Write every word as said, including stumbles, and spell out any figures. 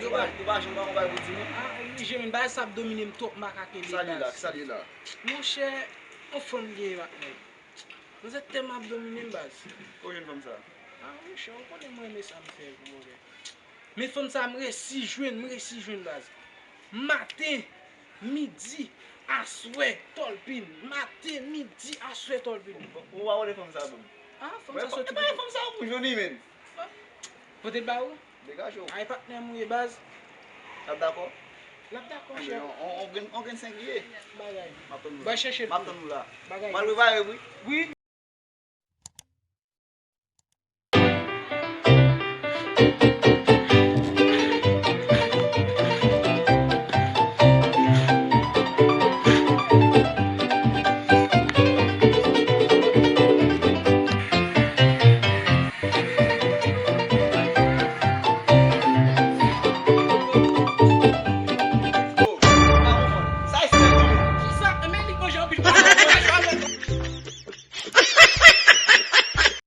Yo pa, yo pa janm pa yon bagay pou di non. Ah, oblije, men baz sa ap domine m twòp, m pa ka kenbe baz. Sa li la, sa li la. Monchè, yon fanm genyen patnè. Manzè tèlman ap domine m baz. Ou jwenn fanm sa? Ah, monchè, ou konnen mwen renmen sa m fè pou mwen. Men fanm sa m resi jwenn, m resi jwenn baz. Maten, midi, aswè, tòlpin. Maten, midi, aswè, tòlpin. Ou pa wè fanm sa pou m. Ah, fanm sa soti. Epa fanm sa pou jwenn li menm. Pote l ba ou. Degaje w. Ay patnè m ou ye baz. L ap dakò? L ap dakò chè. On grenn senk li ye. Bagay. M ap tann ou la. Bay chèche l. M ap tann ou la. Bagay. M al prepare wi. Wi.